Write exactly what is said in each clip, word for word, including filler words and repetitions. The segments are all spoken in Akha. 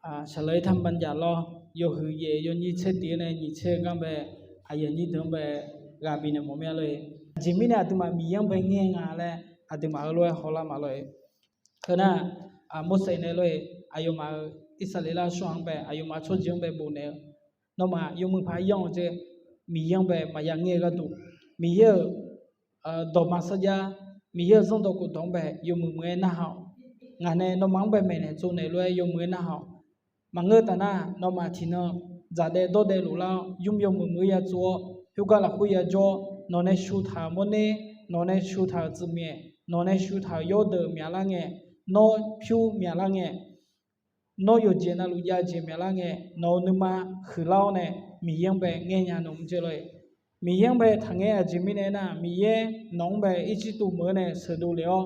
Shaqlaq-ir taq manjaf lawr, yawhuiq yaef yawnyir tser tiq-ir nae nyiq tser-eu gar bae, aqyuif aqnyir deuq-anr bae ghaq bifnaeq mawf mir-a lor-eq. Aqjeq mirnae aqduimaf Miqyaer-anr bae ngaer nga laer aqduimaf heulof-aer hawlar ma lor-eq. Heu nar, Morseq nae lor-eq, aqyawfmaf-euq Irsaqleqlav tsawrhaq-anr bae, aqyawfmaf tsawrjeuq-anr bae bofnaeq-eu, nawmaf yawmuiq paq yanr-eu jeq, Miqyaer-anr bae maqya ngaer-eu gharduq, Miqyaer-euq dawqma sarjax, Miqyaer-euq zanrdawq khofdawq-anr bae yawmuiq muiq-aer narhaq-awq. Ngaq nae nawmaf-anr bae maeqnaeq tsovnaeq lof-aer yawmuiq-aer narhaq-awq. Maqngeur taf nar, nawmaf tiqnan dzaqdaev dawrdaev luf lar-awr, yawmuiq yawmuiq muiq-aer ya tsov-awr, khoergar lafkhoer ya jawr-awr, nawq nae shu taq-euq mawrner, nawq nae shu taq-euq tsuif maeq, nawq nae shu taq-euq yawrdeuq myaqlar ngae, nawr pyur myaqlar ngae, nawr yawqjeq navluf jav jeq myaqlar ngae, nawq-euq nuima huiqlar-awr nae, Miqyaer-anr bae ngaer nya nawq-anr jeq lor-eq. Miqyaer-anr bae taqngaer. Aqjeq mirnae aernar, Miqyaer nawq-anr bae Irjirtuv meuq-anr nae sheuqdov lef-awr,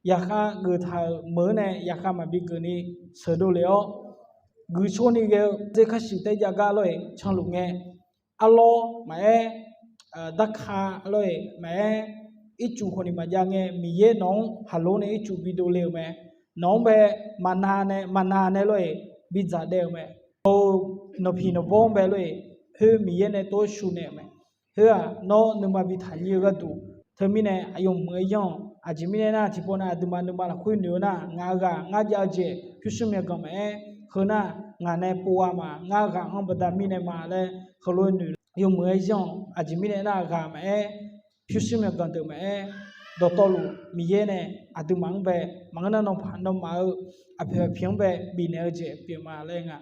yaqkhav geuf taq-euq meuq-anr nae yaqkhav maqbi geuf ni sheuqdov lef-awr, guiqcawr ni ghae-eu dzer kharshiq taer jav gar lor-eq canluf ngae, arlawr maqaer, darka lor-eq maqaer, ircuf khawf ni maqjav ngae, Miqyaer nawq-anr haqlor nae ircuf bidov le-euq mae. Nawq-anr bae maqnav nae maqnav nae lor-eq bidzaq daev-euq mae. Nawq-euq nawqpiq nawqbawr-anr bae lor-eq, khoer Miqyaer nae tov-aer shu naeq-euq mae. Khoer-aq, nawr nuima bi taqnyir-eu gharduq, teumirnae aqyawf meuq-aer yanr-awq. Aqjeq mirnae aernar, tiqpov nav aqduimaf nuima lafkhoer noeq-eu nar, ngaq-eu ghaq ngar jav-eu jeq pyurshuir myawqganq maqaer, heu nar, ngaq nae pov-a ma, ngar ghaq anr baqda mirnae ma laer heulof-aer noeq, yawmuiq-aer yanr-awq. Aqjeq mirnae aernar, ghaq maqaer, pyurshuir myawqganq deuq maqaer, dawqtawvluf Miqyaer nae aqduimaf-anr bae, maqngeur nar nawmaf nawmaf-eu aqpoeq aqpiq-anr bae bifnaeq-eu jeq pyeuf ma laer nga.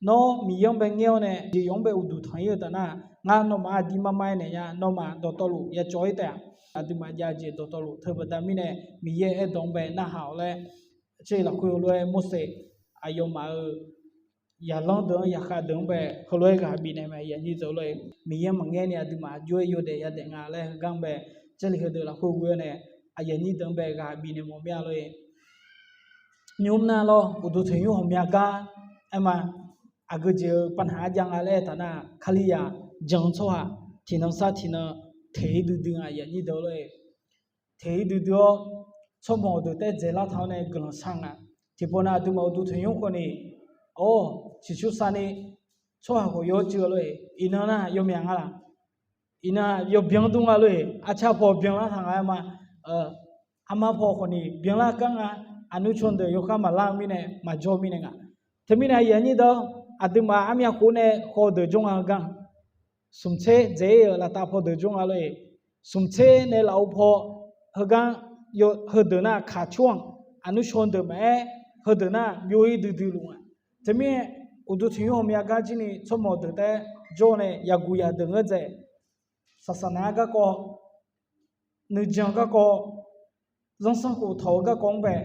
Nawr Miqyaer-anr bae ngaer-awr nae jeq yawf-anr bae uqduq tanq-ir-eu taf nar, ngar nawmaf aqdir mar mar-aer naeq nya, nawmaf dawqtawvluf ya cawv-ir taef-a. Aqduimaf jav jeq dawqtawvluf teu baqda mirnae, Miqyaer aerdawq-anr bae narhaq-awq laer, caer lafkhoer heulof-aer Morseq aqyawfmaf-euq yaqlanr deuq-anr yaqkhav deuq-anr bae heulof-aer ghaq bifnaeq mae. Aqyuif aqnyir deuq lor-eq, Miqyaer maqngaer ni aqduimaf aqjox-aer yawdaef yadaef nga laer heugar-anr bae, Jarlif heudeuq lafkhoer ghoe-awr nae, aqyuif aqnyir deuq-anr bae ghaq bifnaeq mawf mir-a lor-eq. Nymr nar lawr, uqduq tanqnymr ghawqmya gar aer ma. Aqgeu jeq-eu pavnaq arjav nga laer aer taf nar, Kalizaq jan-eu tsawrhaq tiqnan sar tiqnan teq-ir duidui nga, aqyuif aqnyir deuq lor-eq. Teq-ir duidui-awr, tsawrmawq deuq taef dzaeqlar taq-awr nae guiqlanq shar nga. Tiqpov nav aqduimaf uqduq tanqnymr khawf ni, or, ciqcur sar ni tsawrhaq khawf yawr cuiv-a lor-eq. Iqnan nar yawmyaq nga laq? Iqnan yawbyan dur nga lor-eq. Arcar paw byanlar taq nga aer ma. Armar paw khawf ni byanlar gar nga. Aqnur caw deuq yawkhav maqlar-eu mirnae maqjawr mirnae nga. Teumirnae aqyuif aqnyir deuq, aqduimaf armyav khof nae khaw deuq jawr nga heugar, smq tser dzaeq-ir-euq laftav paw deuq jawr nga lor-eq. Smq tser nae lafov paw heugar, heudeuq nar kaq cawr-anr, aqnur caw deuq maqaer, heudeuq nar byov-ir duidui luf nga. Teumirnae uqduq tanqnymr ghawqmya gar jir ni tsawrmawq deuq taef jawr nae yaqguq yaqdeuq ngeur dzaeq, saqsaq nav-aer garkawv, nuijan garkawv, zanrsanrkhof tawq-eu garkawv-anr bae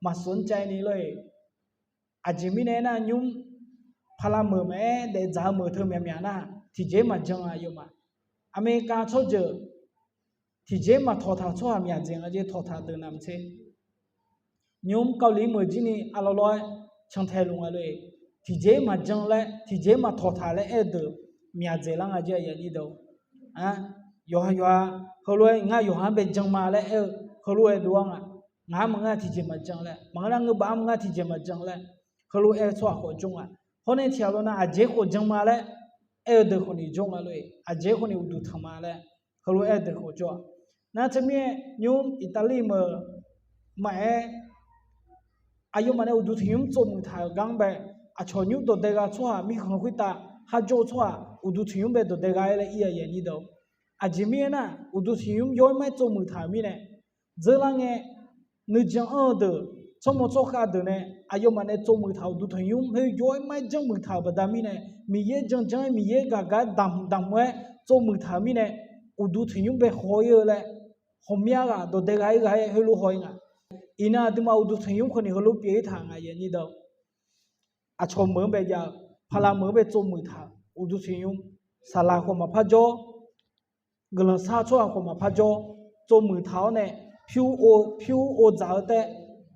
maqsur-anr caev ni lor-eq. Aqjeq mirnae aernar, nymr paqla meuq maqaer daefdzaq-eu meuq teu myaqmyaq nar, tiqjeq-ir maqjan-a yawmaf. Aqmeqkaq tsawrjeuq tiqjeq-ir maqtawq taq-eu tsawrhaq myaq dzaeq nga jeq tawq taq deuq navmaqtser. Nymr Kawvliq meuq jir ni aqlawq lawq-aer cantae luf nga lor-eq. Tiqjeq-ir maqjan laer, tiqjeq-ir maqtawq taq laer aer-eu deuq myaq dzaeqlar nga jeq aqyuif aqnyir deuq. Yawqha yawqha heulof-aer ngar yawqha-anr bae jan ma laer aer-eu heulof-aer dov-ar nga. Ngaq-anr maqngeur tiqjeq maqjan laer, maqngeur nar ngeur baf-anr maqngeur tiqjeq maqjan laer, heulof-aer tsawrhaq khawf jawr nga. Hawr nae tiqghaq lawr nar aqjeq khawf jan ma laer aer-eu deuq khawf ni jawr nga lor-eq. Aqjeq khawf ni uqduq tanq ma laer heulof-aer deuq khawf jawr-a. Nar teumirnae nymr Iqtaqlir meuq maqaer, aqyawfmaf nae uqduq tanqnymr tsovmuiq taq-euq gar-anr bae, aqcawq nymr dawqdae gha tsawrhaq mirkhanq khoertav har jawr-eu tsawrhaq uqduq tanqnymr bae dawqdae gha-aer laer ir-a aqyuif aqnyir deuq. Aqjeq mirnae aernar, uqduq tanqnymr yawr-aer maqaer tsovmuiq taq-euq mirnae, dzeurlar ngae, nuijan anr-eu deuq, tsawrmawq tsawrkhav deuq nae aqyawfmaf nae tsovmuiq taq-euq uqduq tanqnymr khoer yawr-aer maqaer janrmuiq taq-euq baqda mirnae, Miqyaer janjan-aer Miqyaer gaqgaq-aer damq damq-aer tsovmuiq taq-euq mirnae, uqduq tanqnymr bae haw-ir-eu laer, ghawqmya ghaq dawqdae gha-ir gha-aer heulof haw-ir nga. Iqnan aqduimaf uqduq tanqnymr khawf ni heulof pyeuf-ir taq nga aqyuif aqnyir deuq. Aqcawq meuq-anr bae jav-eu, paqla meuq-anr bae tsovmuiq taq-euq uqduq tanqnymr, saqlaq khawf maqpar jawr, guiqlanq shar tsawrhaq khawf maqpar jawr, tsovmuiq taq-awr nae pyur o pyur o dzaq-eu taef,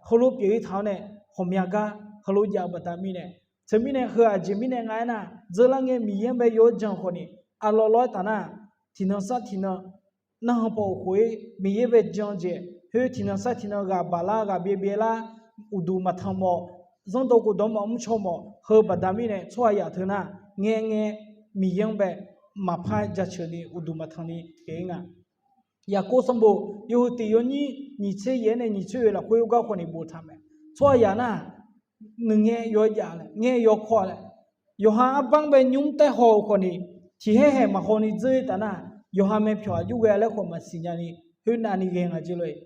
heulof pyeuf-ir taq-awr nae ghawqmya gar heulof jav-eu baqda mirnae, teumirnae heu aqjeq mirnae nga aernar, dzeurlar ngae Miqyaer-anr bae yawr-aer jan-eu khawf ni, aqlawq lawr-aer taf nar, tiqnan sar tiqnan narhan paw khof-ir Miqyaer bae jan-eu jeq khoer tiqnan sar tiqnan ghaq baq lar ghaq byaev byaev lar, uqduq maqtanq mawf, zanrdawq khofdawq maqmr caw mawf heu baqda mirnae tsawrhaqzaq teu nar, ngae ngae Miqyaer-anr bae maqpar jaceuq ni uqduq maqtanq ni pyeuf-ir nga. Yaqkov sanqbof yawhuiq tiq yawnyir nyiq tser yaef-aer nae nyiq tser oe lafkhoer gar khawf ni boftaq mae. Tsawrhaqzaq nar, nuingae yawjav laer, ngae yawkawr laer, yawqha arbar-anr bae nymr taer haw-eu khawf ni, tiqhaer haeq maqhaw ni dzeur-ir taf nar, yawqha mae pyawq aqjox ghae laer khawf maqsiq nya ni, khoernav ni ghae nga jeq lor-eq.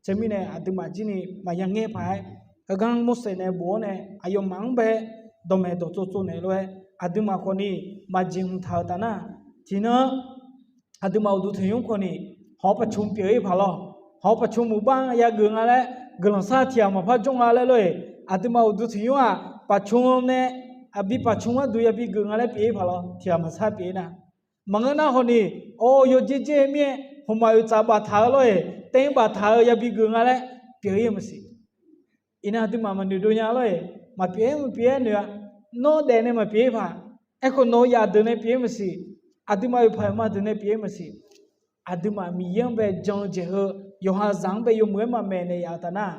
Teumirnae aqduimaf jir ni maqya ngaer paq-aer, heugar Morseq nae bof-awr nae aqyawfmaf-anr bae dawqmaeq dawqtsov tsov naeq lof-aer, aqduimaf khawf ni maqjeq hmq taq-euq taf nar, tiqnan aqduimaf uqduq tanqnymr khawf ni, hawq-awr paqcmq pyeuf-ir paq lawr. Hawq-awr paqcmq muiqbar-anr yageuf nga laer, guiqlanq sar tiq ghaq maqpar jawr nga laer lor-eq. Aqduimaf uqduq tanqnymr-aq, paqcmq nae, aqbi paqcmq gharduq yabi geuf nga laer pyeuf-ir paq lawr, tiq ghaq maqsar pyeuf-ir nar. Maqngeur nar khawf ni, awr yawjer jer-eu mir-aer, hmqmaq oeqtsaf baftaq-eu lor-eq, taev-anr baftaq-eu yabi geuf nga laer pyeuf-ir-eu maqsiq. Iqnan aqduimaf maqnoeq dov nya lor-eq, maqpyeuf-aer maqpyeuf-aer noeq-a. Nawr daef nae maqpyeuf-ir paq, aerkhawf nawq-eu zaqdeuq nae pyeuf-ir maqsiq, aqduimaf oeqpaq oeqma deuq nae pyeuf-ir maqsiq. Aqduimaf Miqyaer-anr bae jan-eu jeq heu, yawqha zaq-anr bae yawmuiq-aer maqmaeq naeq yaf-eu taf nar,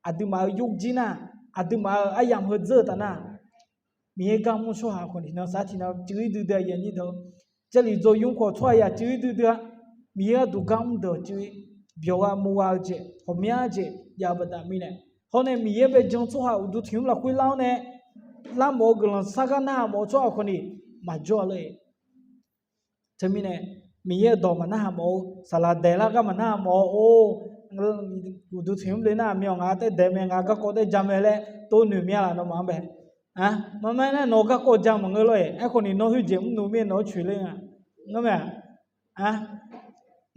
aqduimaf-euq yawjir nar, aqduimaf-euq aryamq heu dzeur-eu taf nar, Miqyaer gar mr tsawrhaq khawf ni tiqnan sar tiqnan cuiv-ir duidui-a yanyir deuq. Jarlif dzaw yur khawf tsawrhaqzaq cuiv-ir duidui-a. Miqyaer gharduq gar mr deuq cuiv-ir, byawq gha mo gha-eu jeq, ghawqmya jeq jav-eu baqda mirnae, hawr nae Miqyaer bae jan tsawrhaq uqduq tanqnymr lafkhoer lar-awr nae, larmawf-eu guiqlanq sar gar narhaq mawf-eu tsawrhaq khawf ni maqjawr-a lor-eq. Teumirnae, Miqyaer-euq dawq maqnarhaq mawf-eu, saqlaq daeqlar gar maqnarhaq mawf-eu, or, uqduq tanqnymr le nar aqmyan ngaq taer daeq mae, ngaq garkawv taer ja mae laer tov noeq mya laf nawmaf-anr bae. Maqmae nar nawq-eu garkawv ja maqngeur lor-eq, aerkhawf ni nawr khoerjeq mrnuiv mir-aer nawq-anr coeq ler nga. Ngeur mae-aq,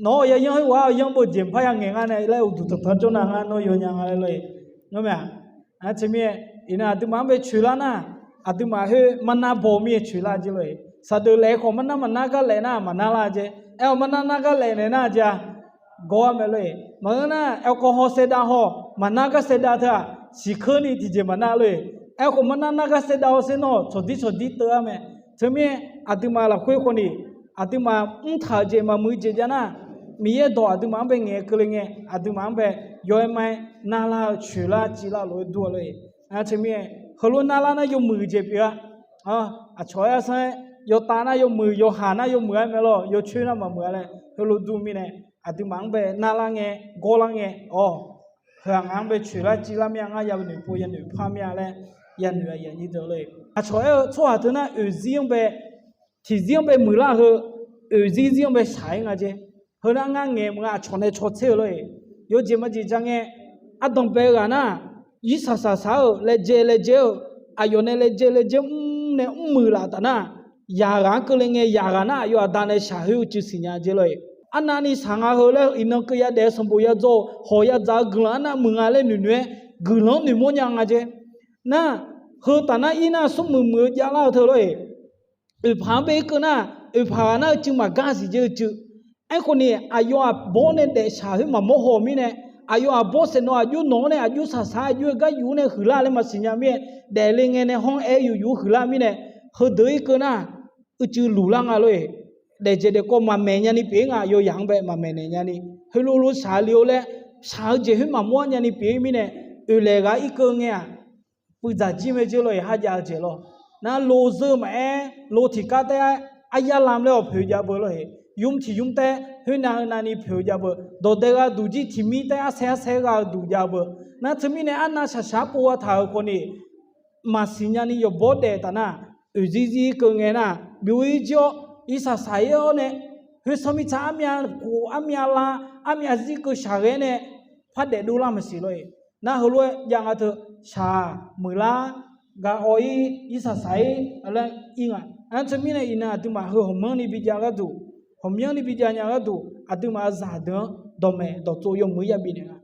nawq-awr yayanr khoerghaq-awr yanr beujeq maqpar ya ngaeq ngar nae laer uqduq tanqtanq jawr nar ngar nawr yawnya nga laer lor-eq. Ngeur mae-aq, teumirnae, iqnan aqduimaf-anr bae coeqlar nar, aqduimaf khoer marnar baw mir-aer coeqlar jeq lor-eq. Saqdeuq laef khawf marnar maqnar gar laef nar maqnar lar jeq. Aer-awq marnar nar gar laef naeq nar jeq-a, gawr-ar mae lor-eq. Maqngeur nar, aer-awq kawv haw saevdav haw, maqnar gar saevdav teu-aq, siqkeur ni tiqjeq maqnar lor-eq. Aerkhawf marnar nar gar saevdav haw sher nawr, tsawqdir tsawqdir teuv-ar mae. Teumirnae, aqduimaf lafkhoer khawf ni, aqduimaf mrtaq-euq jeq maqmuiq jeq jav nar, Miqyaer dawq aqduimaf-anr bae ngaeq keuvle ngae, aqduimaf-anr bae yaw-aer ma-aer narlar-eu coeqlar civlar lof-aer dur-a lor-eq. Teumirnae, heulof narlar nar yawmuiq jeq pyeuf-a. Aqcawq-aer arsanr-aer, yawtav nar yawmuiq, yawhaq nar yawmuiq-aer mae lor, yawcoer nar maqmuiq-a laer heulof dur mirnae, aqduimaf-anr bae narlar ngae, gawrlar ngae, awq, heu-aq ngaq-anr bae coeqlar civlar mir-a, ngar yanoeq pov yanoeq par mir-a laer yanoeq-a yaqnyir deuq lor-eq. Aqcawq aer-eu tsawrhaq teu nar oeqzir-anr bae, tiqzir-anr bae muiqlar heu, oeqzir zir-anr bae shaq-ir nga jeq. Heu nar ngar ngaeq maqnga aqcawq nae caw tser-eu lor-eq. Yawjeq maqjeq ja ngae, ardanqbae-eu ghaq nar, irsaq saqsaq-euq laejae laejae-eu, aqyawf nae laejae laejae mr nae mrmuiq laf taf nar, yaqghaq-anr keuvle ngae yaqghaq nar aqyawf aqda nae shaq khoer uicuiv siqnya jeq lor-eq. Arnavni shaq nga heu laer iqnan keuv yadaef-eu sanqbof yadzaw-eu hawq yadzaq-eu guiqlanq arnav muiq nga laer noeqnoeq-aer, guiqlanq-anr noeqmawr nya nga jeq. Nar, heu taf nar ir nar smrmuiq muiq-eu javlar-eu teu lor-eq. Oeqpaq-anr bae-ir keuv nar, oeqpaq ghaq nar uicuiv maqgar siq jeq uicuiv. Aerkhawf ni aqyawf aqbawr nae daefshaq khoer maqmawr haw-eu mirnae, aqyawf aqbawr saeqnawv aqjox nawq-anr nae aqjox saqsaq aqjox-aer gar yuf-anr nae huiqlar laer maqsiq nya mir-aer, daefle ngae nae hawr-anr aer yuf yuf-anr huiqlar mirnae, heudeuq-ir keuv nar, uicuiv luqlar nga lor-eq. Daefjeq daefkawv maqmaeq nyani pyeuf-ir nga, yawzaq-anr bae maqmaeq naeq nyani, heulof lof shaq-eu li-or laer, shaq-eu jeq khoer maqmawr-ar nyani pyeuf-ir mirnae, oeqlaeq ghaq-ir keuv ngae-aq, puivdzaq jir mae jeq lor-eq, ha jav-eu jeq lor. Nar lov zeur maqaer, lov tiqkar taef-aer aryar lam laer-awq poeq jav beu lor-eq. Ymr tiq ymr taef-aer khoernav heu navni poeq jav beu. Dawqdae gha duq jir tiqmir taef-aer arsaer arsaer gha-eu duq jav beu. Nar teumirnae arnav shaqshaq-aer pov gha taq-euq khawfni, maqsiq nyani yawqbawr daef taf nar, oeqzir zir keuv ngae nar, byov-ir jir-awr, irsaq saq-ir-awr nae, khoer sanr mirtsaq armyav khof armyav la, armyav zir keuv shaqghae nae, par daefdov lar maqsiq lor-eq. Nar heulof-aer jav nga teu, shaq muiqlar, gaq-awr-ir, irsaq saq-ir laer ir nga. Nar teumirnae iqnan aqduimaf heu ghawqmanrni bijav gharduq, ghawqmyanrni bijav nya gharduq aqduimaf-euq zaqdeuq-anr dawqmaeq dawqtsov yawmuiq yabif naeq nga.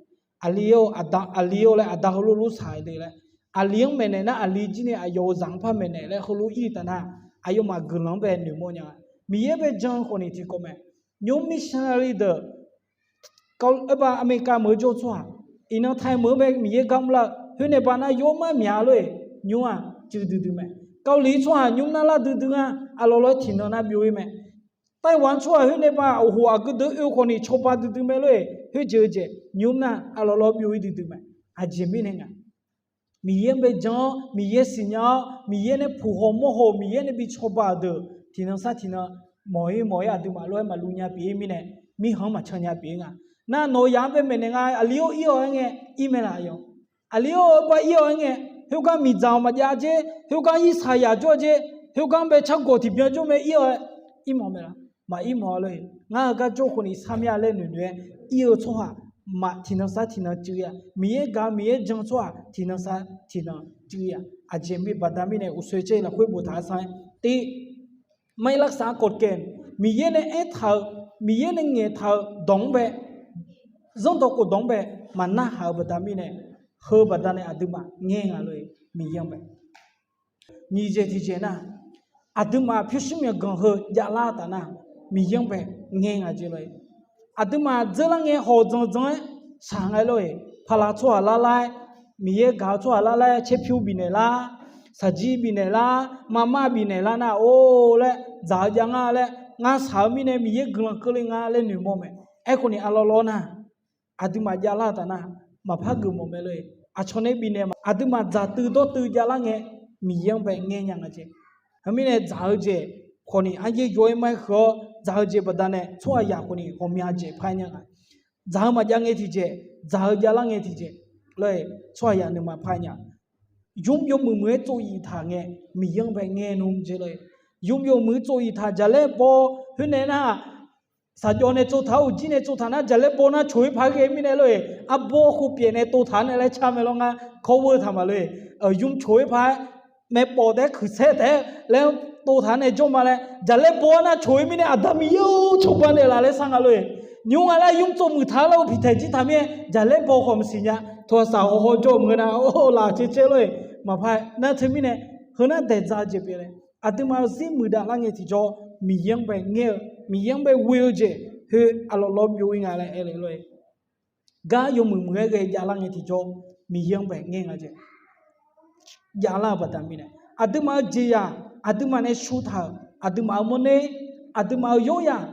Aqli-or, aqda, aqli-or laer aqda heulof lof saq-eu de laer, aqli-anr maeqnaeq nar aqli jir nae aqyawf-euq zaq-anr par maeqnaeq laer heulof ir taf nar, aqyawfmaf guiqlanq-anr bae noeqmawr nya-a. Miqyaer bae jan-eu khawfni tiqkawv mae. Nymr missionary deuq Aerba America meuq-eu jawr tsawrhaq, iqnan Thai meuq-anr bae Miqyaer gar mrlar-eu khoer nae ba nar yawr mar myaq lor-eq. Nymr-aq cuiv duidui mae. Kavliq tsawrhaq nymr narlar duidui nga. Aqlawq lawr-aer tiqnan nar byov-ir mae. Taiwan tsawrhaq khoer nae ba awqhof aqgeu deuq oe khawfni cawba duidui mae lor-eq. Khoerjeq-eu jeq nymr nar aqlawq lawr byov-ir duidui mae. Aqjeq mirnae nga. Miqyaer-anr bae jan-awr, Miqyaer siqnya-awr, Miqyaer nae puq haw mawr haw-eu, Miqyaer nae bi cawba-euq deuq tiqnan sar tiqnan mawq-ir mawq-ir aqduimaf lof-aer maqluv nya pyeuf-ir mirnae, mirkhanq-anr maqcan nya pyeuf-ir nga. Nar nawq-eu yaq-anr bae maeqnaeq nga, aqli-or ir-awq aer ngae, ir mae laf yawq. Aqli-or bar ir-awq aer ngae, khoergar miqdzaq-awq maqjav jer, khoergar irsaqyaq jawr jer, khoergar bae cargawq tiqbyan jawr mae ir-awq aer, ir mawf mae laf. Maqir mawf-a lor-eq. Ngar-eu gar jawr khawf ni sar mir-a laer noeqnoeq-aer ir-eu tsawrhaq maf tiqnan sar tiqnan cuiv-ir-a. Miqyaer gaq-eu Miqyaer jan-eu tsawrhaq tiqnan sar tiqnan cuiv-ir-a. Aqjeq baqda mirnae uqsoe caer lafkhoer boftaq-a sanr-aer, tiv, ไม่รักษากฎเกณฑ์ Miqyaer nae aertaq-eu, Miqyaer nae ngaeqtaq-eu dawq-anr bae, zanrdawq khofdawq-anr bae maqnarhaq-eu baqda mirnae, heu baqda nae aqduimaf ngaer nga lor-eq, Miqyaer-anr bae. Nyiq jeq tiqjeq nar, aqduimaf pyurshuir myawqganq heu javlar taf nar, Miqyaer-anr bae ngaer nga jeq lor-eq. Aqduimaf dzeurlar ngae hawq dzanq dzanq-aer shaq nga lor-eq. Paqlaq tsawrhaq larlar-aer, Miqyaer gaq-eu tsawrhaq larlar-aer caerpyur bifnaeq lar, shaqjir bifnaeq lar, marmar bifnaeq lar nar, or laer dzaq-eu jav nga laer, ngar shaq-eu mirnae Miqyaer guiqlanq keuvle nga laer noeqmawr mae. Aerkhawf ni arlawr lawr nar, aqduimaf javlar-eu taf nar, maqpar geufmawf mae lor-eq. Aqcawq nae bifnaeq ma, aqduimaf dzaqtuiv dawrtuiv javlar ngae, Miqyaer-anr bae ngaer nya nga jeq. Heumirnae dzaq-eu jeq khawf ni aryaer yaw-aer mar-aer huiq-awr dzaq-eu jeq baqdanae tsawrhaqzaq khawf ni ghawqmya jeq par nya nga. Dzaq-eu maqjav ngae tiqjeq, dzaq-eu javlar ngae tiqjeq, lor-eq tsawrhaqzaq nuima par nya. Ymr yawmuiq muiq-aer tsov iq taq ngae, Miqyaer-anr bae ngaer nmr jeq lor-eq. Ymr yawmuiq tsov iq taq jaqlaer baw khoer nae nar, shaqjawv nae tsov taq-awr uqjir nae tsov taq nar jaqlaer baw nar coq-ir paq-aer ghae mirnae lor-eq. Arbawr khov pyaeq nae tov taq-a nae laer car mae lawr ngar kawr veu taq ma lor-eq. Ymr coq-ir paq-aer, maeqpawf taef-aer kuiqsaer taef-aer laer tov taq-a nae jawr ma laer jaqlaer baw-awr nar coq-ir mirnae Aqda Miqyaer-or cawba naeqlaf laer sar nga lor-eq. Nymr nga laer ymr tsov muiq taq-a lar-eu piqtaeq jir taq mir-aer jaqlaer baw khawf maqsiq nya. Tawqsaq hawhaw jawr-eu meuq nar-awr laf caer caer lor-eq. Maqpar nar teumirnae, heu nar daeqdzaq-eu jeq pyeuf laer aqduimaf-euq zir muiqdav lar ngae tiqjawr, Miqyaer-anr bae ngaer-eu, Miqyaer-anr bae ghoe-eu jeq, khoer arlawr lawr byov-ir nga laer aer le lor-eq. Gar yawmuiq muiq-aer ghae javlar ngae tiqjawr, Miqyaer-anr bae ngaer nga jeq. Javlar-eu baqda mirnae, aqduimaf-euq jeqzaq, aqduimaf nae shu taq-euq aqduimaf-euq mawrner, aqduimaf-euq yawryaq,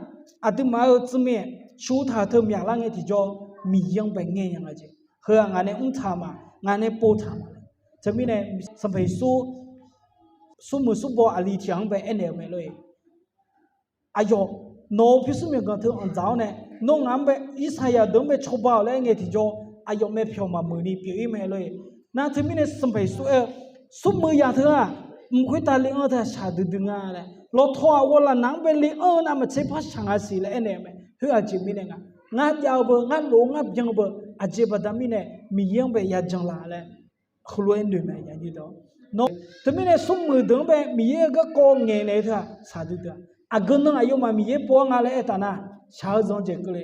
aqduimaf-euq tsirmaeq shu taq-euq teu myaqlar ngae tiqjawr, Miqyaer-anr bae ngaer nya nga jeq. Heu-aq ngaq nae mr taq ma, ngaq nae pov taq ma laer. Teumirnae Sanqpaq Yeqsur smrmuiq smrbaw aqli tiq ghaq-anr bae aernaeq-euq mae lor-eq. Aqyawf, nawq-euq pyurshuir myawqganq teu anqdzaq-awr nae, nawr ngaq-anr bae Irsaqyaq deuq-anr bae cawba-awq laer aer ngae tiqjawr, aqyawf mae pyawq maqmuiq ni pyeuf-ir mae lor-eq. Nar teumirnae Sanqpaq Yeqsur aer-eu, smrmuiq yaq teu-aq, mq khoertav le-anr teu-aq shaqdui dui nga laer, lawtaw-aq ghawqlaf naq-anr bae le-anr-eu navmaqtser par shaq nga siq laer aernaeq-eu mae. Khoer aqjeq mirnae nga, ngar jav-eu beu, ngar lof-eu ngar byan-eu beu, aqjeq baqda mirnae Miqyaer-anr bae ya jan la laer heulof-aer noeq mae. Nawr, teumirnae smrmuiq deuq-anr bae Miqyaer-eu garkawv ngaeqnaeq-eu teu-aq shaqdui dui-a. Aqgeu nan aqyawfmaf Miqyaer pov-awr nga laer aer taf nar, shaq-eu zanq-eu jeq keuvle,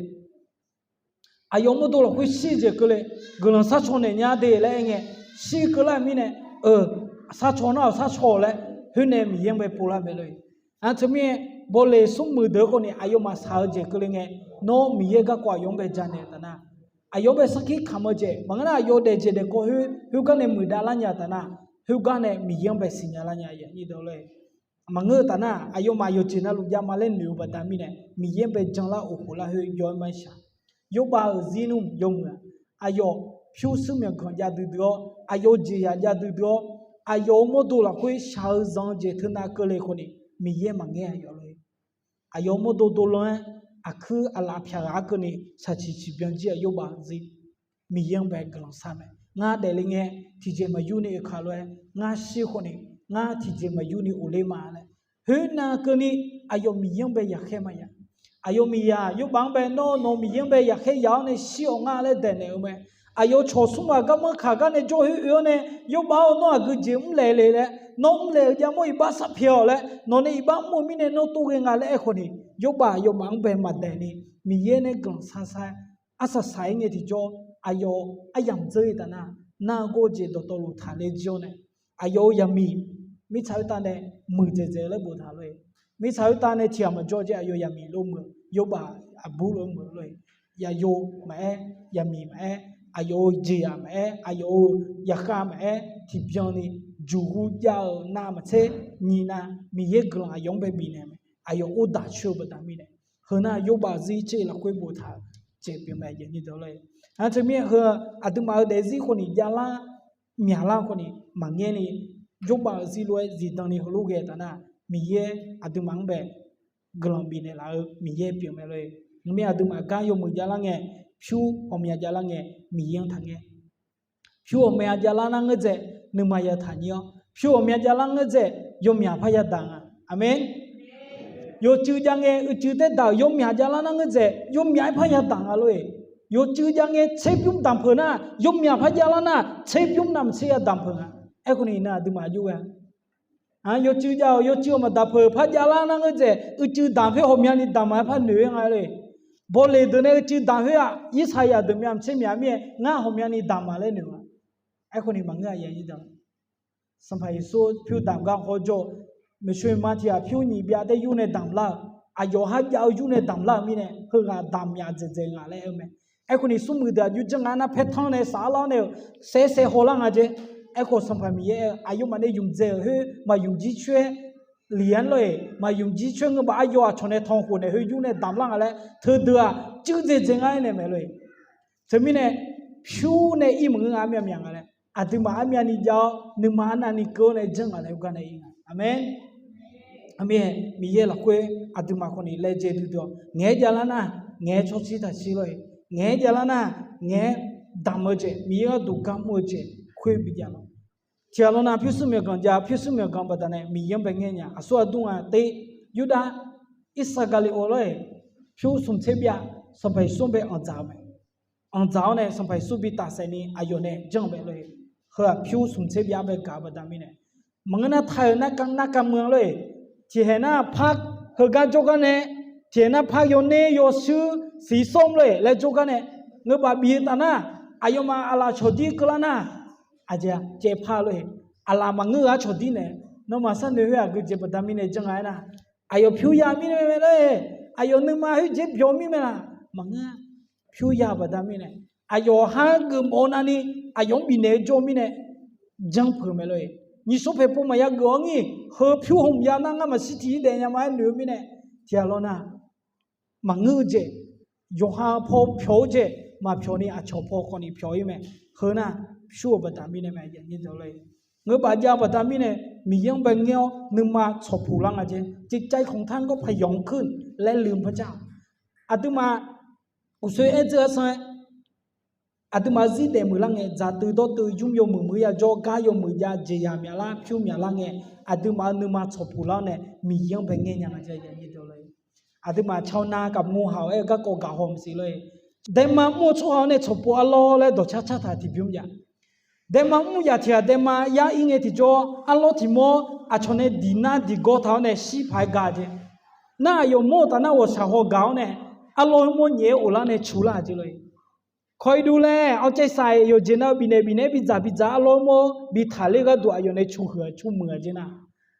aqyawf mawrdo lafkhoer shir-eu jeq keuvle, guiqlanq sharcaw naeq nya de laer aer ngae, shir keuvlar mirnae, eu, sharcaw nar-awq sharcaw-awq laer, khoer nae Miqyaer-anr bae povlar mae lor-eq. Nar teumirnae, bawleq smrmuiq deuq-eu khawf ni aqyawfmaf shaq-eu jeq keuvle ngae, nawr Miqyaer garkawv aqyawf-anr bae janaeq-eu taf nar, aqyawf-anr bae sarkir kamq-eu jeq maqngeur nar, aqyawf daef jeq daef kawv khoer, khoergar nae muiqdav lar nya taf nar, khoergar nae Miqyaer-anr bae siqnya lar nya-a. Maqngeur-eu taf nar, aqyawfmaf yawqjeq navluf javma laer noeq-eu baqda mirnae, Miqyaer-anr bae janlar of khof lar khoer yaw-aer ma-aer shaq. Yawrbav-euq zir nmr yawmuiq-aq, aqyawf pyurshuir myawqganq jav duidui-awr, aqyawf-euq jeqzaq jav duidui-awr, aqyawf-euq mawrdo lafkhoer shaq-eu zanq-eu jeq teunav keuvle khawf ni, Miqyaer maqngaer-a yawf lor-eq. Aqyawf-euq mawrdo dovlan-aer, aqkuir aqlaf pyaq ghaq-ar keuvni shaqciq ciqbyan jir-aq yawrbav zir. Miqyaer-anr bae guiqlanq shar mae. Ngar daefle ngae, tiqjeq maqyur ni oekaq lof-aer ngar shir khawf ni, ngar tiqjeq maqyur ni of ler ma laer, khoernav keuvni aqyawf Miqyaer-anr bae yaqkhaer maqya. Aqyawf miqyaq yawrbav-anr bae nawr nawq Miqyaer-anr bae yaqkhaer yaq-awr nae shir-awq ngar laer daeqnaeq-eu mae. Aqyawf cawq smr ghaq garmanr kaq gar nae jawr khoer oe-awr nae, yawrbav-awr nawr aqgeu jeq mrlaeq le laer, nawr mrlaeq-eu javmawr iqbax sarpyaeq-awq laer nawq nae iqbax mr-eu mirnae nawr tov ghae nga laer aer khawf ni, yawrbav aqyawfmaf-anr bae maqdaeq ni, Miqyaer nae guiqlanq shar shar-aer arsaq saq-aer ngae tiqjawr, aqyawf aryamq dzeur-ir taf nar, nargawr jeq dawqtawvluf taqler jir-awr nae, aqyawf-euq yaqmiq mirtsaq khoertav nae muiqdzaeq dzaeq-eu laer boftaq lor-eq. Mirtsaq khoertav nae tiqghaq maqjawr jir aqyawf yaqmiq lof muiq-eu, yawrbav aqbur lof muiq-eu lor-eq. Yaqyo maqaer, yaqmiq maqaer, aqyawf-euq jeqzaq maqaer, aqyawf-euq yaqkhav maqaer, tiqbyan ni juqhu jav-euq navmaqtser nyiq nav Miqyaer guiqlanq aqyawf-anr bae bifnaeq mae. Aqyawf or daq coer-eu baqda mirnae, heu nar yawrbav zir tser lafkhoer boftaq-eu jeq pyeuf mae. Nar teumirnae heu aqduimaf-euq daefzir khawf ni javlar myaqlar khawf ni maqngaer ni, jawrbav-euq zirlof-aer zifdan ni heulof ghae taf nar, Miqyaer aqduimaf-anr bae guiqlanq bifnaeq laf-eu Miqyaer pyeuf mae lor-e. Nmr aqduimaf gar yawmuiq javlar ngae, pyur ghawqmya javlar ngae, Miqyaer-anr taqngaer. Pyur ghawqmya javlar nar ngeur dzaeq, nuima yataq nyir-awr, pyur ghawqmya javlar ngeur dzaeq, yawmyaq par yadaq nga. Aqmeq. Yawcuiv jav ngae uicuiv taerdaq-euq yawmyaq javlar nar ngeur dzaeq, yawmyaq-aer par yadaq nga lor-e. Yawcuiv jav ngae tserbymr damq peuq nar, yawmyaq par javlar nar, tserbymr navmaqtser yadamq peuq nga. Aerkhawf ni iqnan aqduimaf aqjox ghae-a. Yawcuiv jav-awq, yawcuiv-awq maqdaq peuq par javlar nar ngeur dzaeq, uicuiv damq khoer ghawqmyani damq-aer par noeq-aer nga lor-e. Bawleq deuq nae uicuiv damq khoer-aq, Irsaqyaq deuq myav maqtser myaq mir-aer ngar ghawqmyani damq-a laer noeq-a. Aerkhawf ni maqngeur-a. Sanqpaq Yeqsur pyur damq gar hawjawr-eu, maeqtsoeq-eu ma tiq ghaq pyur nyiq byav taer yur nae damq lar-euq, aqyawf har jav-eu yur nae damq lar-euq mirnae, heughaq damq myaf dzaeqdzaeq nga laer aer-eu mae. Aerkhawf ni smrmuiq deuq aqjox janr nga nar paertanr nae saflar-awr nae-euq saev saev hawlar nga jeq. Aerkhawf Sanqpaq Miqyaer aer-eu aqyawfmaf nae ymqdzaeq-euq khoer maqymq jircoer-aer liq-anr lor-eq, maqymq jircoer ngeur baf aryawf aqcawq nae tanq khof naeq khoer yur nae damq lar nga laer teudeuq-aq cuiv dzaeqdzaeq nga aernaeq mae lor-eq. Teumirnae pyur nae ir maqngeur nga, armyav myaq nga laer aqduimaf armyavni jav-awr nuima arnavni keuv-awr nae janr nga laer heugar nae ir nga. Aqmeq. Aqmeq. Miqyaer lafkhoer aqduimaf khawf ni laejae duidui-awq. Ngaeq-aer javlar nar, ngaeq-aer tsawrshir taqshir lor-eq. Ngaeq-aer javlar nar, ngaeq-aer damq-eu jeq, Miqyaer gharduq gar mr-eu jeq khoer bijav lawr. Tiq ghaq lawr nav pyurshuir myawqganq jav, pyurshuir myawqganq baqdanae Miqyaer-anr bae ngaer nya. Aqsur aqdui ngaq te, Yurdav, Irsaqgaqliqov lor-eq, pyur smq tser byav Sanqpaq Yeqsur-anr bae anqdzaq-eu mae. Anqdzaq-awr nae Sanqpaq Yeqsur bi tafsaef ni aqyawf nae janr-eu mae lor-eq. Heu-aq pyur smq tser byav bae gaq-eu baqda mirnae, maqngeur nar taq-euq narkaq mr-a lor-eq. Tiqkhaeq nar par heugar jawrgar nae, tiqkhaeq nar par yawner yawshuir siqsawr lor-eq laer jawrgar nae, ngeur baf bif-eu taf nar, aqyawfmaf aqlaf cawqdir keuvlar nar, aqjeq caevpar lor-eq. Aqlaf maqngeur-eu ar cawqdir nae, nawmaf sharnoeq khoer aqgeujeq baqda mirnae janr nga aernar, aqyawf pyur ya mirnae mae lor-eq. Aqyawf nuima khoerjeq byawq mir mae laq, maqngeur. Pyur ya-eu baqda mirnae, aqyawf har geufmawf-eu navni aqyawf-anr bifnaeq-eu jawr mirnae janr peuq mae lor-eq. Nyiq sawr paeq pov maqya geuf-awr ngir, heu pyur hmq ya nar ngar maqshir tiq ir daef nya ma-aer noeq-eu mirnae, tiq ghaq lawr nar, maqngeur-eu jeq, yawqha paw pyawq-eu jeq maqpyawq ni aqcawq paw khawf ni pyawq ir mae. Heu nar, pyur-euq baqda mirnae mae. Ngeur baf jav-eu baqda mirnae, Miqyaer-anr bae ngaer-awr nuima tsawqpuq lar nga jeq. จิตใจของท่านก็ผ่องขึ้น laer lmq par jar. Aqduimaf uqsoer aer dzeur-a sanr-aer, aqduimaf zir daef muiqlar ngae, dzaqdui dawrdui, yur yawmuiq muiq yajawr, gar yawmuiq jav, jeqzaq myaqlar, pyur myaqlar ngae, aqduimaf-euq nuima tsawqpuq lar-awr nae Miqyaer-anr bae ngaer nya nga jeq. Aqduimaf caw nav gaf ngor haq-awq aer-eu garkawv gaq haw maqsiq lor-eq. Daema mr-eu tsawrhaq-awr nae tsawqpuq arlawr laer dawqcar car taq tiqbymr jav. Daema mr yaf tiq ghaq daema yar ir ngae tiqjawr, arlawr tiq mawr aqcawq nae diq nar diq gawr taq-awr nae shir paq-aer ga jeq. Nar aqyawf mawr-eu taf nar ghawqshaq haw gaq-awr nae, arlawr heu mawr nyaef-aer of lar nae cu lar-a jeq lor-eq. Kawq iqduq laer awqcae saq-iq yawqjeq nav-eu bifnaeq bifnaeq-aer bidzaq bidzaq arlawr mawr bi taqler gharduq aqyawf nae cu huiq-a cu muiq-a jeq nar,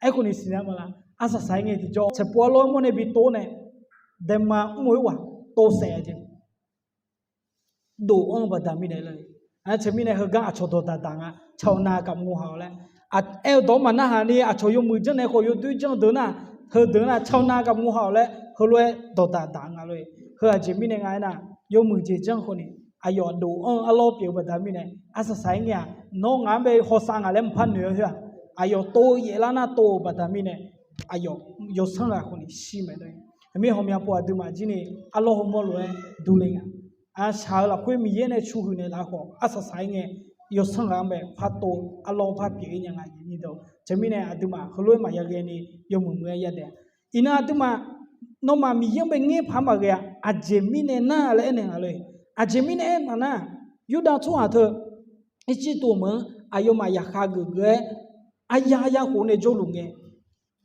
aerkhawf ni siqnya ma la. Arsaq saq-aer ngae tiqjawr tsawqpuq arlawr mawr nae bi tov-awr nae, daema mr-eu khoerghaq tov saef-a jeq. Dof-anr-eu baqda mirnae lor-eq. Teumirnae heugar aqcawq dawqdaq daq nga, caw nav gaf ngor haq-awq laer. Aer-eu dawq-anr maqnarhaq ni aqcawq yawmuiq janr nae khawf yawdoer janr-eu deuq nar, heudeuq nar caw nav gaf ngor haq-awq laer heulof-aer dawqdaq daq nga lor-eq. Heu aqjeq mirnae nga aernar, yawmuiq jeq janr khawf ni, aqyawf dof-anr-eu arlawr pyeuf-eu baqda mirnae, arsaq saq-aer ngae-aq, nawr ngaq-anr bae hawsav ngaq laer mqpar noeq-eu khoer-aq, aqyawf tov-eu yaef lar nar tov-euq baqda mirnae, aqyawf yawsanr ghaq khawf ni shir mae lor-eq. Aqmir hawmya pov aqduimaf jir ni arlawr heu mawr lof-aer durler nga. Aqshaq-euq lafkhoer Miqyaer nae cu huiq naeqlaf khawf, arsaq saq-aer ngae, yawsanr ghaq-anr bae par tov, arlawr par pyeuf-ir nya nga. Teumirnae aqduimaf heulof-aer maqya ghae ni yawmuiq muiq-aer yadaef. Iqnan aqduimaf, nawmaf Miqyaer-anr bae ngaer paq-aer maqghae-a. Aqjeq mirnae nar laer aernaeq nga lor-eq. Aqjeq mirnae aer maqnar, Yurdav tsawrhaq teu, Irjirtuv meuq-anr aqyawfmaf yaqkhav geuf geuf-aer, arya arya khof nae jawrluf ngae,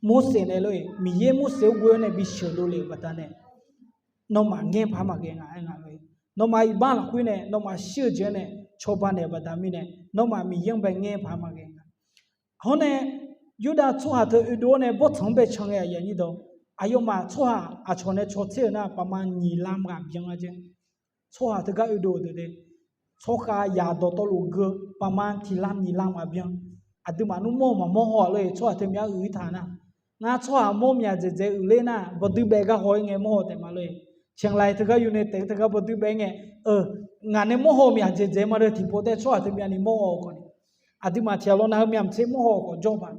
Morseq nae lor-eq, Miqyaer Morseq-anr ghoe-awr nae bisheuq dovle-euq baqdanae, nawmaf ngaer paq-aer maqghae nga aer nga lor-eq. Nawmaf iqbax lafkhoer nae nawmaf shir-eu jeq-anr nae cawba naeq-euq baqda mirnae, nawmaf Miqyaer-anr bae ngaer paq-aer maqghae nga. Hawr nae, Yurdav tsawrhaq teu oedov-awr nae bawrtsanq-anr bae can ngae aqyuif aqnyir dawq, aqyawfmaf tsawrhaq aqcawq nae caw tser-euq nar paqma nyiq lam ghaq byan-a jeq. Tsawrhaq teugar oedov-euq deuq de, tsawrkhav yaq dawqtawvluf geu paqma tiq lam nyiq lam ghaq byan. Aqduimaf nmr mawr-eu maqmawr haw-a lor-eq. Tsawrhaq teu myav uiq-ir taq nar, ngar tsawrhaq mawr myaq dzaeqdzaeq uiqler nar bawduir bae gar haw-ir ngae mawr haw taef ma lor-eq. Tiqghaq laf-iq teugar yur nae taef-eu teugar bawduir bae-ir ngae, ngar nae mawr haw myaq dzaeqdzaeq ma deu tiqpov taef tsawrhaq teu myav ni mawr haw-eu khawf ni, Aqduimaf tiqghaq lawnav heu myavmaqtser mawrhaw khawf jawr-eu ma.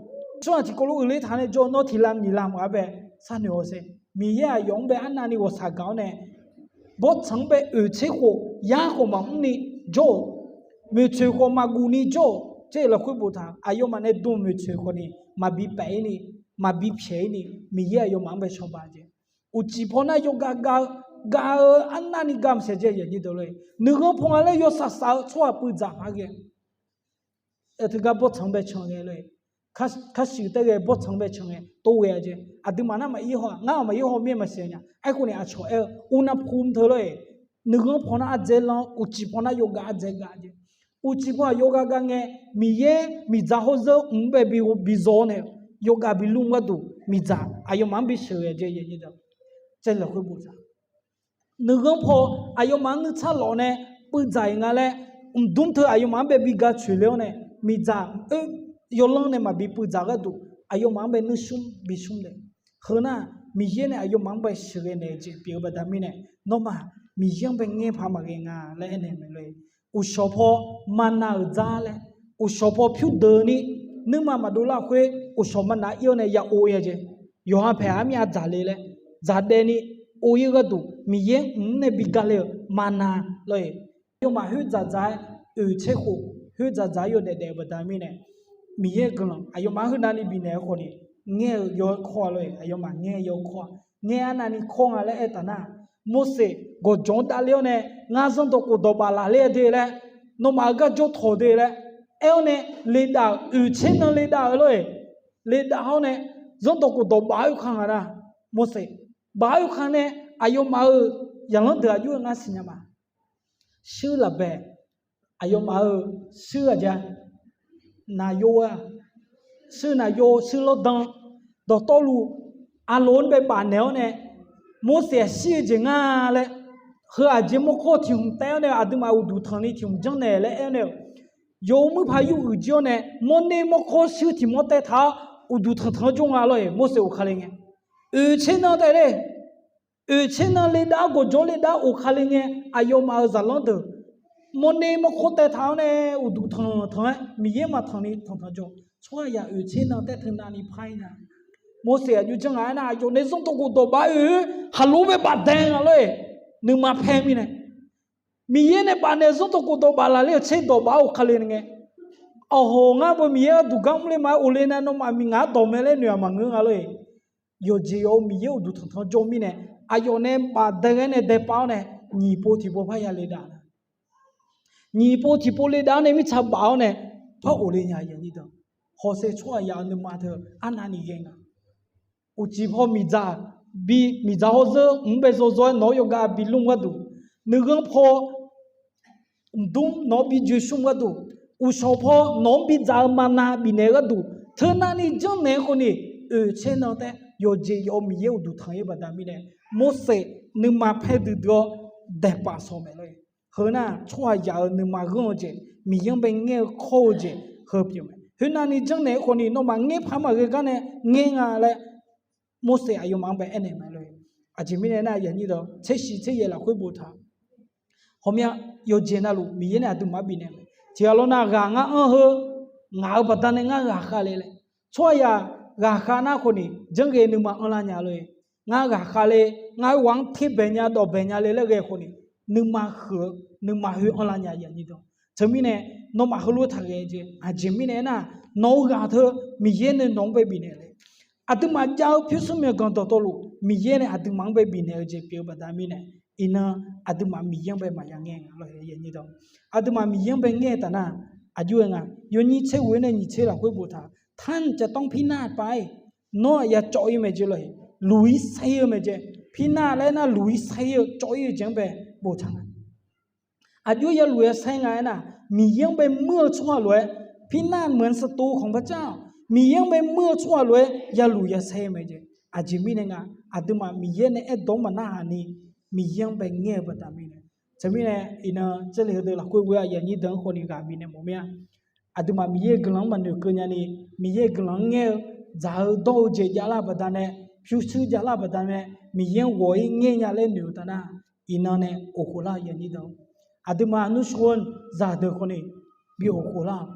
Tsawrhaq tiqkawv lof uiqler taq nae jawr-eu nawr tiqlav nyiqlav maqaer bae sharnoeq-awq sher. Miqyaer aqyawf-anr bae arnavni ghawqshaq gaq-awr nae, bawrtsanq-anr bae oeq tser khof yar khawf maqmr ni jawr-euq, moeqtsoeq khawf maqguf ni jawr-euq, tser lafkhoer boftaq aqyawfmaf nae dm-eu moeqtsoeq khawf ni maqbi paef-ir ni, maqbi pyaeq-ir ni, Miqyaer aqyawfmaf-anr bae cawba jeq. Uqcif paw nar yawgav gav-eu, gav-eu arnavni gamq saeq jeq yaqnyir deuq lor-eq. Nuighanr paw nga laer yawshaq shaq-eu tsawrhaq puivdzaq paq ghae teugar bawrtsanq-anr bae can ghae lor-eq. Kar shuif tae ghae bawrtsanq-anr bae can ghae tov ghae-a jeq. Aqduimaf nar maqir haw-aq, ngar-aq maqir haw mir-aer maqsiq nya. Aerkhawf ni aqcawq aer-eu uqnav pum teu lor-eq. Nuighanr paw nar ardzae lan, uqcif paw nar yawgav ardzae gav jeq. Uqcif paw-aq yawgav gav ngae, Miqyaer miqdzaq hawrzeur mq-anr bae bi zaw-awr nae, yawgav bi lmr gharduq miqdzaq aqyawfmaf-anr bi sheuqghae jeq. Nuighanr paw aqyawfmaf-anr nuitsar lawf nae puivdzaq-iq nga laer, mqdmr teu aqyawfmaf-anr bae bi ga coeq le-awr nae, miqdzaq oer yawlanr nae maqbi puivdzaq gharduq aqyawfmaf-anr bae nuismr bi smr le. Heu nar, Miqyaer nae aqyawfmaf-anr bae sheuqghae naeq-eu jeq pyeuf-eu baqda mirnae, nawmaf Miqyaer-anr bae ngaer paq maqghae nga laer aernaeq mae lor-eq. Uqshawq paw maqnaq-euq dzar laer, uqshawq paw pyurdeuq ni nuima maqdov lar khoer, uqshawq maqnaq ir-awr nae ya ov-ir-a jeq. Yawqha paeq-aq armyav dzaqle laer dzaqdaev ni ov-ir gharduq Miqyaer mq-anr nae bi ga le-euq maqnaq lor-eq. Aqyawfmaf khoer dzaqdzaq-aer oeq tser khof khoer dzaqdzaq-aer yawdaef daef-eu baqda mirnae, Miqyaer guiqlanq aqyawfmaf-anr heunavni bifnaeq-eu khawf ni, ngaer-eu yaw-aer kawr-a lor-eq. Aqyawfmaf ngaer yaw kawr-a. Ngaer arnavni kawr nga laer aertaq nar, Morseq gawqjawq-anr davler-awr nae, ngar zanrdawq khofdawq baf laqler-a de laer, nawmaf-euq gar jawr tawq de laer aer-awr nae, ledav-euq oeq tser nan ledav-euq lor-eq. Ledav-awr nae, zanrdawq khofdawq baf-aer kaq nga nar, Morseq baf-aer kaq nae, aqyawfmaf-euq zaqlanr deuq aqjox-aer ngar siqnya ma. Shuir lafbaeq, aqyawfmaf-euq shuir aqja, naqyo-a, shuir naqyo, shuir lawrdan, dawqtawvluf, Aqloq-anr bae bafnaeq-awr nae, Morseq aqshir-eu jeq nga laer, heu aqjeq mawrkawr tiq hmq taev-awr nae aqduimaf uqduq tanqni tiq hmq janrnaeq laer aer-awr nae-euq, yawmuir paq yur uiq jir-awr nae, mawrner mawrkawr shuir tiq mawr taev taq-awr, uqduq tanqtanq-anr jawr nga lor-eq. Morseq oqkale ngae, oeq tser nan taev le. Oeq tser nan ledav-awr gawqjawq ledav-awr oqkale ngae, aqyawfmaf-euq zaqlanr deuq mawrner mawrkawr taev taq-awr nae, uqduq tanqtanq-aer Miqyaer maqtanq ni tanqtanq jawr. Tsawrhaqzaq oeq tser nan taev teu navni par-ir nga. Morseq aqjox janr nga aernar, aqyawf nae zanrdawq khofdawq baf-aer oe, khaqlo bae bafdae nga lor-eq. Nuima paer mirnae, Miqyaer nae bafnaeq-eu zanrdawq khofdawq baf laqler-euq tserdawq baf-awr oqkale ngae, awqhaw ngar beu Miqyaer gharduq gar mrler ma-aer oqle nae nawmaf miqngaq-anr dawq mae laer noeq-aq maqngeur nga lor-eq. Yawqjeq yawq-eu Miqyaer uqduq tanqtanq jawr mirnae, aqyawf nae bafdae ghae nae daepav-awr nae, nyiq pov tiqpov par ya ledav-a. Nyiq pov tiqpov ledav-awr nae mirtsaq baf-awr nae, par ghofle nya-a. Hawsher tsawrhaqzaq-euq nuima teu arnavni ghae nga. Uqcif paw miqdzaq bi, miqdzaq hawrzeur mq-anr bae zawzaw-aer nawq-anr yawgav bi lmr gharduq, nuighanr paw mqdmr nawq-anr bi joe shmr gharduq, uqshawq paw nawq-anr bidzaq-eu maqnav bifnaeq gharduq, teu navni janrnaeq-eu khawf ni, oeq tser nan taev yawqjeq yawq-eu Miqyaer uqduq tanq-ir baqda mirnae, Morseq nuima paer duidui-awr daeqpaf sawq mae lor-eq. Heu nar, tsawrhaqzaq-euq nuima ghanr-eu jeq, Miqyaer-anr bae ngaer-eu kawr-eu jeq heu pyeuf mae. Khoer navni janrnaeq-eu khawf ni nawmaf ngaer paq maqghae gar nae ngaer nga laer, Morseq aqyawfmaf-anr bae aernaeq mae lor-eq. Aqjeq mirnae nar, yaqnyir dawq tser shiq tser yaeq lafkhoer boftaq, hawmya yawqjeq navluf Miqyaer nae aqduimaf-anr bifnaeq mae. Tiqghaq lawr nar, ghaq ngar anr heu, ngaq-euq baqda nae ngar ghaqkhav le laer, tsawrhaqzaq ghaqkhav nar khawf ni janrghae nuima anrlar nya lor-eq. Ngar ghaqkhav le, ngar khoerghaq-anr ter baeq nya dawq baeq nya le laer ghae khawf ni, nuima huiq-eu, nuima hoe anrlar nya yaqnyir dawq. Teumirnae, nawmaf heulof-aer taqghae jeq, aqjeq mirnae aernar, nawq-eu ghaq teu Miqyaer nae nawq-anr bae bifnaeq le. Aqduimaf jav-eu pyurshuir myawqganq dawqtawvluf Miqyaer nae aqduimaf-anr bae bifnaeq-eu jeq pyeuf-eu baqda mirnae, iqnan aqduimaf Miqyaer-anr bae maqya ngaer nga lor-eq. Aqduimaf Miqyaer-anr bae ngaer-eu taf nar, aqjox-aer nga, yawnyir tser ghoe-aer nae nyiq tser lafkhoer boftaq, ท่านจะต้องพินาศไป Nawr-aq ya cawv-ir mae jeq lor-eq, luq-ir saer-ir-eu mae jeq. พินาศ laer nar luq-ir saer-ir-eu cawv-ir-eu jeq-anr bae boftaq nga. Aqjox ya luq ya saer nga aernar, Miqyaer-anr bae muir-eu tsawrhaq lof-aer พินาศเหมือนศัตรูของพระเจ้า Miqyaer-anr bae muir-eu tsawrhaq lof-aer ya luq ya saer-ir mae jeq. Aqjeq mirnae nga, aqduimaf Miqyaer nae aerdawq-anr maqnarhaq ni, Miqyaer-anr bae ngaer-eu baqda mirnae. Teumirnae, iqnan jarlif heudeuq lafkhoer ghoe-a yaqnyir deuq-anr khawf ni ghaq bifnaeq mawf mir-a. Aqduimaf Miqyaer-euq guiqlanq-anr maqnoeq keuv nyani, Miqyaer-euq guiqlanq-anr ngaer-eu, dzaq-eu dawr-eu jeq javlar baqda nae, pyurshuir javlar baqda nae, Miqyaer-anr ghawq-ir ngaer nya laer noeq-eu taf nar, iqnan nae ghofkhof lar-eu yaqnyir deuq, aqduimaf nurshuon zaqdeuq khawf ni bi ghofkhof lar-awq.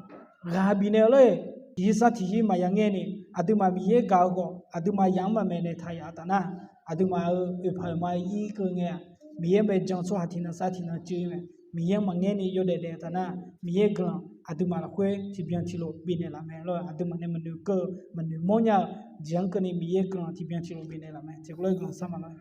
ghaq bifnaeq-eu lor-eq. Tiqzir sar tiqzir maqya ngaer ni, aqduimaf Miqyaer gaq-eu khawf, aqduimaf yamq-anr maqmaeq naeq taq yaf taf nar, aqduimaf-euq oeqpaq oeqma ir keuv ngae-aq, Miqyaer bae jan-eu tsawrhaq tiqnan sar tiqnan cuiv-ir mae. Miqyaer-anr maqngaer ni yawdaef daef-eu taf nar, Miqyaer guiqlanq aqduimaf lafkhoer tiqbyan tiqlof bifnaeq laf mae lor. Aqduimaf nae maqnoeq keuv-eu maqnoeq mawrnya-eu jeq-anr keuvni Miqyaer guiqlanq tiqbyan tiqlof bifnaeq laf mae. Tiqkawv lof-aer guiqlanq shar ma lor.